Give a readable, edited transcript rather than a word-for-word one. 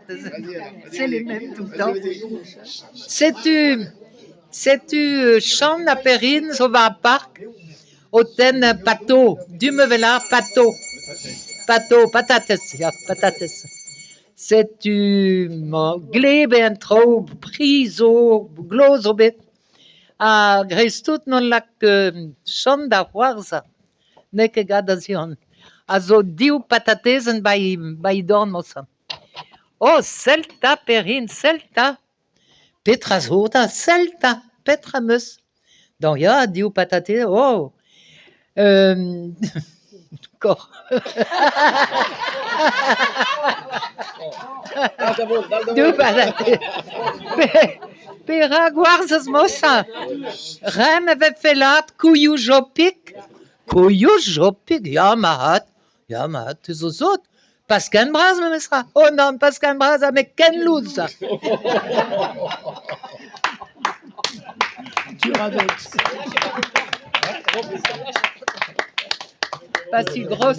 Patatez, c'est les mêmes tout le temps. Setu setu Chann ha Perrine zo 'ba ar park o tennañ pato, du-mañ 'vel ar pato, pato, patatez ya, patatez. Setu 'mañ gleb eo an traoù, pri zo, glav zo bet ha dreist-tout 'noa lakaet Chann da c'hoarzhañ, n'eo ket gant a-zihan, a zo div patatezenn 'ba 'ba he dorn mod-se. Oh sell 'ta Perrine, sell 'ta ! Petra zo 'ta ? Sell 'ta ! Petra am eus ? Dañ ya, div patatezenn, oh ! Div batatezenn ! Perak 'c'hoarzhez mod-se ? Ret e vefe lâret kouilhoù Jopig ? Kouilhoù Jopig, ya 'vat, ya 'vat, te zo sot ! Pas ken bras memestra ! Oh nann, pas ken bras ha met ken lous ! Pas si gros.